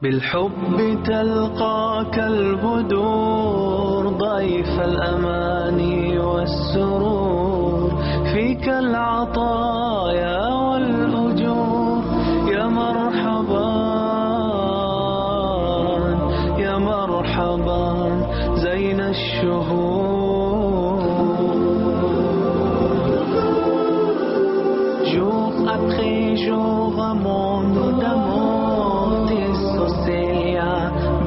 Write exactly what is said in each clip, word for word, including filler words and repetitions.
بالحب تلقاك البدور، ضيف الأمان والسرور، فيك العطايا والأجور. يا مرحبا، يا مرحبا، زين الشهور. Jour après jour, un monde d'amour, t'es Célia,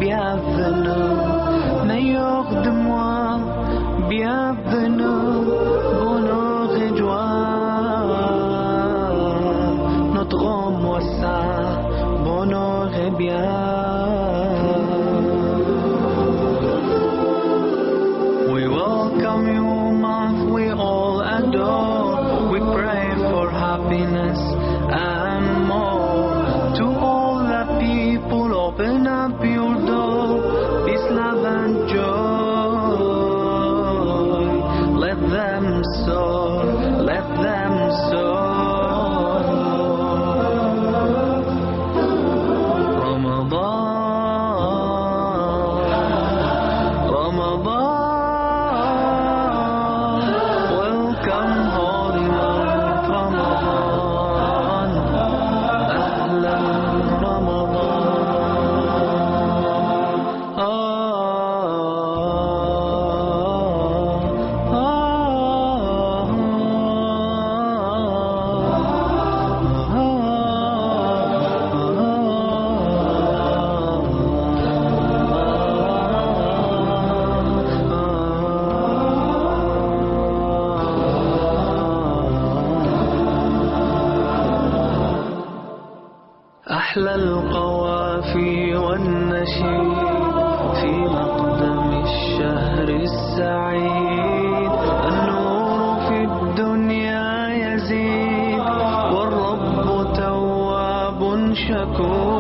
bienvenue, meilleur de moi, bienvenue, bonheur et joie. Notre mois ça, bonheur et bien. We welcome you, month we all adore. We pray for happiness and more. To all the people, open up your door. Peace, love, and joy. Let them soar, let them soar. Ramadan, Ramadan, welcome, holy month Ramadan. أهلا رمضان. أحلى القوافي والنشيد في مقدم الشهر السعيد. النور في الدنيا يزيد والرب تواب شكور.